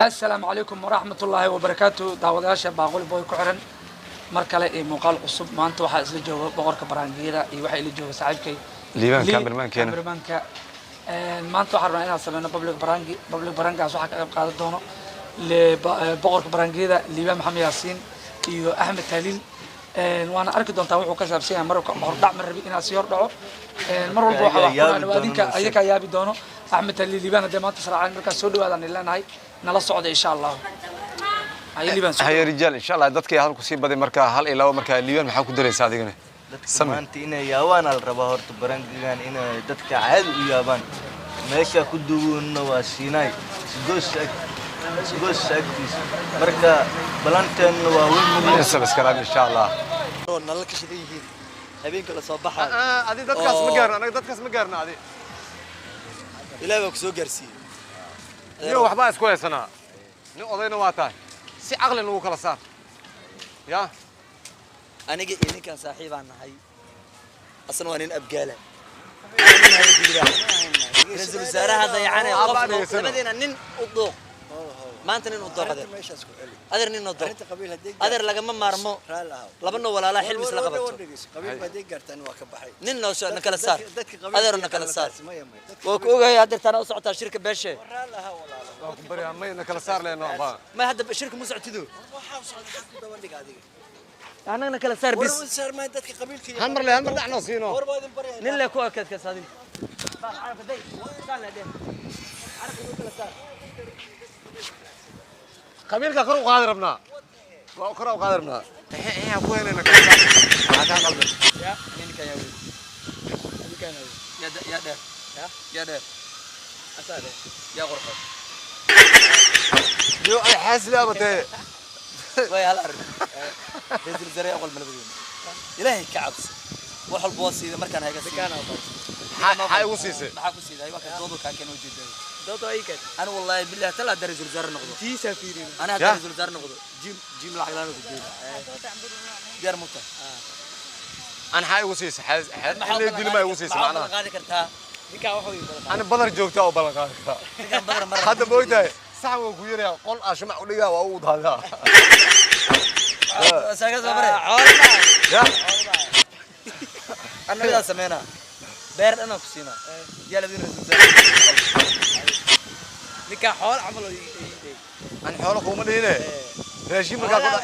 Asalaamu calaykum waraxmat ullaahi wabarakaatu. Daawadayaasha Baaquli Boy ku xiran, mar kale iyo muuqaal cusub. Maanta waxaa isla jooga boqorka baraangiyada iyo waxaa ila jooga saaxiibkay Liibaan, Lee, cameraman-keena. Cameraman-ka. Maanta waxaan rabnaa inaan sameyno public prank-i. Public prank-igaas waxaa ka qayb qaadan doono boqorka baraangiyada Liibaan Maxamed Yaasiin iyo Axmed Taaliil. Waana arki doontaa wuxuu ka saabsan yahay. Marka hordhac ma rabi inaan sii hordhaco. Mar walba waxa wax yaabi ku adinka doono. Ayakaa yaabi doono Axmed Taaliil, Liibaan haddee maanta israaceen. Markaas soo dhawaadaan leenahay, nala socda insha Allah. Haye Liibaan, soo Haye rijaal, insha Allah dadkii hadalku sii baday. Markaa hal iyo laba, markaa Liibaan, maxaa ku daraysaa adigana? Dadka Same. maanta inay yaabaan ala rabaa. Horta prank-igan inay dadka caadi u yaabaan. Meesha ku duwanna waa Siinaay isgoos agtiisa. Marka balanteenna waa weyn. Subscribe insha Allah. Oo nalal ka shidan yihiin habeenka la soo baxayo. Adi dadkaas ma gaarno, anaga dadkaas ma gaarno adi. Ilaahay baa ku soo gaarsiiyey. Iyo waxbaa isku haysanaa, nin odayna waa tahay, si caqli nagu kala saar ya. Aniga iyo ninkan saaxiibaan nahay, asna waa nin abgaala, ra-iisul wasaaraha dayacane. Aabba Qof dhegeysano. Labadeena nin u dooq maanta, nin u dooq adeer, Meeshaas ku celi. Adeer, nin u dooq. Arrinta qabiil haddii Adeer, lagama maarmo. Raali ahaw. Laba noo walaalaa xilmis la qabato. Qabiil baad ii gaartaan, waa ka baxay. Nin noo soo na kala saar. Dadka qabiilka Adeer, na kala yaqaana saar. taasi maya, maya. Dadka Waa ku ogahay, adeer, taana u socotaa shirka beeshe. Raali ahaw, walaalo. Waa ku baryaa, may na kala saar leeno ba. May, hadda shirka mu socotido. Waxaa socda xaq ku daba dhiga adiga. Annagana kala saar War bis. saar maay dadka qabiilka. Hal mar le, hal mar dhacnoo siino. War baa idin baryaa. Nin le ku adkaadkasadin. Qabiilka kor u qaadi rabnaa, waa kor u qaadi rabnaa. Ehe, ku helayna kala saar, maxaa kaa qaldan? Ya ninkan yaa weyn, yaa yaa dheer, yaa dheer, asaa dheer, yaa qurxoon. Yo ay xaasili abatee. Way hal arrin, ra-iisul wasaare aqal malabadeena. Ilaahay ka cabsi, wax walba waa siida markaan hayga siiyo. Maxaa igu siisay? Maxaa ku siiday? Waa kan doodo kaa keen ujeedaa. Anigu wallaahi billahi tala hadda ra-iisul wasaare noqdo, ana hadda Ya. ra-iisul wasaare noqdo, gym gym lacag laan ku geeyo diyaar muta. An xaa igu siisay? Xaa dili ma igu siisay? Maxaa Macnaha ballan qaadi kartaa? Ana badar joogta oo ballan qaadi karaa. Ninkaan badar mar Hadda ma ogtahay saxan waan ku yaraya, qol aa shumac u dhigaa, waa ugu daadaa. Saaga soo bare. Ya. Annagaa sameynaa beer dhan aan ku siinaa, yaa labadiin ra-iisul wasaare. Ninkaa xoolo camal oo ii An xoolo kuuma dhihine, raashin markaa ku dha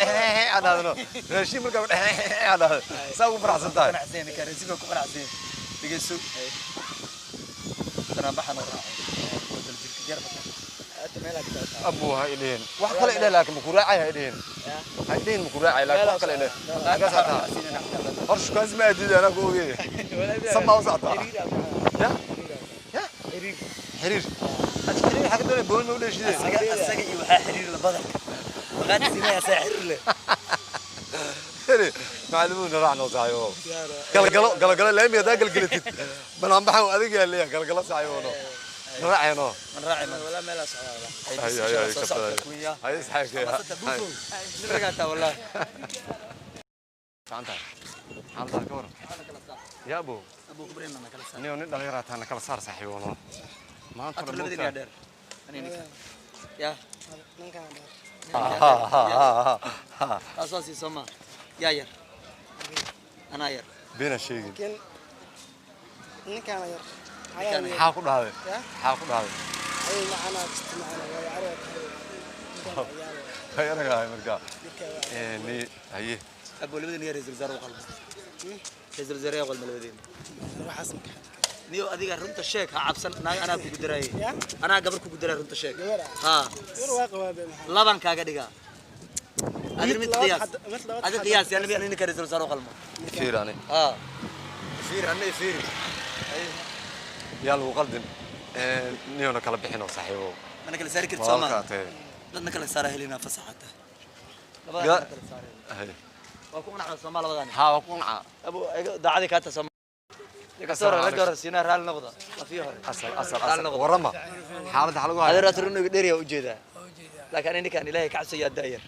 aan dhahdo, raashin markaa ku dha aan dhahdo, saa ugu faraxsan tahay. Qanacsan ninkaan raasiga ku qanacsan. Dhegeyso, banaanbaxan oo raacay wadal jirka diyaar bata. Abu ha idhihin wax kale idheh, laakiin maku raacay ha idhihin, ha idhihin maku raacay, laakiin wax kale idheh. Xaggaa socotaa hor? Shukaansi ma aadid, anaa ku ogey. Samaa u socotaa ya ya xiriir adi xiriir xagga doonay booni ma u dheeshideen. Asaga iyo waxaa xiriir la badarka maqaati siinaya, asaga xiriir leh. Macalimuuna raacno saaxiibo, galgalo galgalo laami haddaa galgalatid banaanbaxan adiga yaa leeyahay, galgalo saaxiibo, no naraacayno. Man raacay man. Walaa meelaa socdaa. Hay hay hay. Soo socodka kunya. Hay isxaabkay. Masata buufo nin ragaataa wallaahi. Gacanta xaaladaha ka waran ya abo. Abu kubrina na kala saar. Nin dhallinyaraa taa, na kala saar saaxiibo, no maanta. Atur labadiin yaa dheer, ani ninka yaa. Ninkaan dheer. Taas waa sii sooma, yaa yar, anaa yar. Beena sheegin. Laakiin ninkaan yar. Ninkaan yar. Maxaa ku dhahday? Ya? Maxaa ku dhahday? Ay macanaa isticmaala way carruur tahay. Ninkaan ciyaal Hay aragahay markaa. Ninkaan waa Ni haye. Abu labadiin yaa ra-iisul wasaare u qalma, ra-iisul wasaare yaa qalma labadiin. Waxaas ma ka Niyo, adiga runta sheeg, ha cabsan. Naag anaa kugu daraaye. Ya? Anaa gabar kugu daraa, runta sheeg. Gabar ah? Ha. Yar waa qabaa maxaa? Laban kaaga dhigaa adir mid Mid qiyaas. mid labaad Adi xad- qiyaas yaa nabi, ani ninka ra-iisul wasaare u qalmo. Fiir ani. Ha. Fiir ani, fiir, yaa lagu qaldin niyona kala bixino saaxiibo. Mana kala saari karti soo Walaalkaa maa tahay. Dadna kala saara helinaa fasaxata. Ga- Labadaan kala saare. Haye. Waa ku qanacda Soomaa labadaan? Haa, waa ku qanacaa. Abu daacadii kaata Soomaa kasoo rag hore siinaa, raali noqda lafii hore. Asal asal Raali asal noqda. Warrama xaaladda xalagu Adeer hayo. aad runuga dheer yaa ujeedaa, laakiin ani ninkaan Ilaahay ka cabsayaa da'yar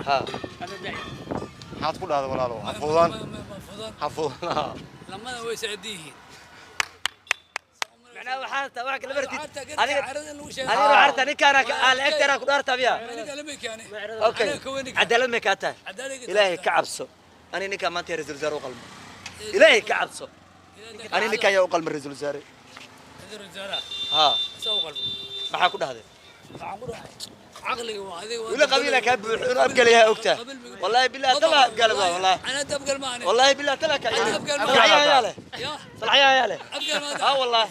ha. Maxaad ku dhahday walaalo? Ha fududaan, ha fududaan. Lamada way socod yihiin. Macnaha waxaa taa wax kala bartid. Adiga adiga waxaa taa ninkaan aan la egtana ku dhaartaa biya. Okay. Cadaalad may kaa tahay. Ilaahay ka cabso. Ani ninkaan maanta ra'iisul wasaare u qalmo. Ilaahay ka cabso. Ani ninkaan yaa u qalmo ra'iisul wasaare. Ha. Maxaa ku dhahday? ولا قبيلة كان أبقى ليها أكتة والله بالله طلع أبقى لها والله أنا أبقى ما والله بالله طلع صلحيها يا له صلحيها يا له اه والله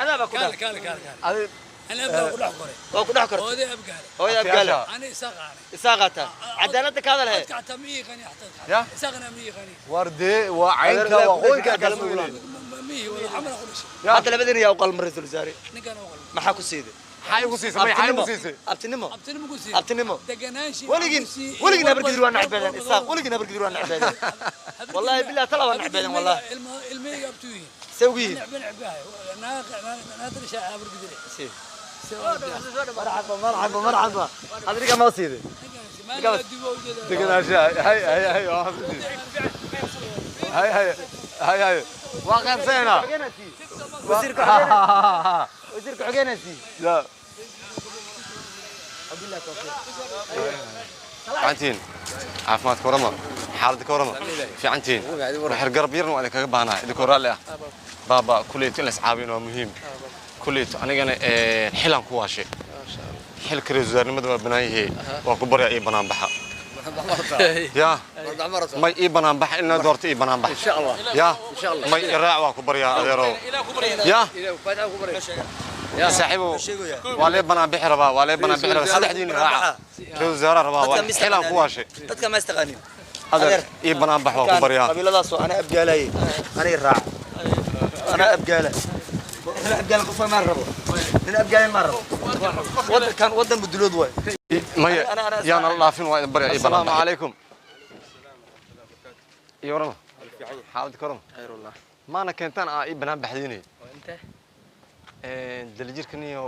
أنا بكون كال كال كال أنا أبقى كل حكرة وكل حكرة هو ذي أبقى هو ذي أبقى له أنا إساق إساقته عدالتك هذا لها يا إساقنا ميقني وردي وعينك وقولك مي ولا عمل كل شيء حتى لبدني يا أقل من رئيس الوزراء ما حكوا سيدي حي وسيسي ما حي وسيسي أبتنمو أبتنمو أبتنمو دقناشي ولقين أبرقدر وانا عبادان إساق ولقين أبرقدر وانا عبادان والله بالله طلع وانا عبادان والله المي أبتوه سويه نعبان عباه نادر شيء أبرقدر مرحبا مرحبا مرحبا هذا ما سيدي دقناشي هاي هاي هاي هاي هاي هاي هاي واقع سينا وزيرك حقينا وزيرك حقينا سي لا عنتين عافمادka warama xaaladda ka warama fiicantiin waxyar garab yarna waa idinkaga baahnaa idinkoo raalli ah baaba kulleyto in la iscaawin waa muhiim kulleyto anigana xilaan ku waashay xilka ra'iisul wasaarnimada waa banaan yahay waa ku baryaa ii banaan baxa ya may ii banaan baxa in la doorto ii banaan baxa insha Allah ya may iraac waa ku baryaa adeerow ya saaxiibow waa lee banaan bixi rabaa waa lee banaan bixi rabaa saddexdiina raaca ra'iisul wasaaraha rabaa waa xilaan ku waashay dadka ma istaqaanin adeer ii banaan bax waa ku baryaa qabiiladaas oo ana abgaalayay ana raac ana abgaala nin abgaala qof ma rabo nin abgaala ma rabo wadankan wadan budulood waay maya yaana la dhaafin waa idin baryaa ii banaan bax calaykum iyo warama xaaladda ka warama maana keentaan aa ii banaan baxdiinay dalijirkaniyo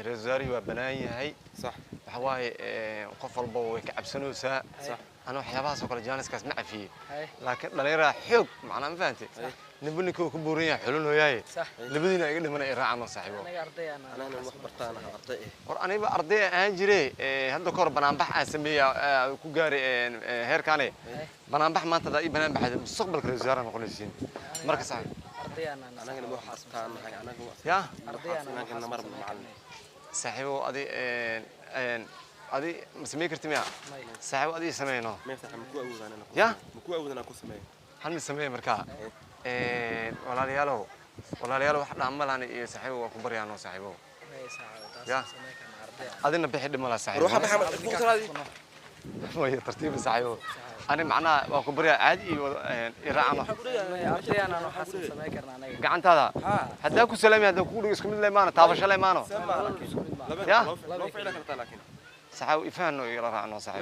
ra'iisul wasaarihi waa banaan yahay sax waxa waaye qof walba way ka cabsanaysaa sax ana waxyaabahaas oo kale jaaniskaas ma cafiyey laakiin dhallinyaraa xoog macnaa ma fahantay ninba ninka uu ku buuran yahay xulinooyaaye labadiina iga dhiman ay raacaan oo saaxiibo war aniba arday ahaan jire hadda kahor banaanbax aan sameeyey ku gaaray heerkaane banaanbax maanta hadaa ii banaan baxday mustaqbalka ra'iisul wasaaraha noqonaysiin marka saaxiib ya saaxiibow adi adi ma samey karti miya saaxiibow adi sameyno ya hal mid sameeye markaa walaalayaalow walaalayaalow wax dhaamalaan iyo saaxiibow waa ku baryaano saaxiibow ya adina bixi dhib malaa saaxiibow maya tartiiba saaxiibow أنا معناها وكبريا عادي يراعنا قعنت هذا هداك سلامي هذا كله اسكم الله مانو تابش الله مانو يا صحاو يفهموا يراعنا صحاو.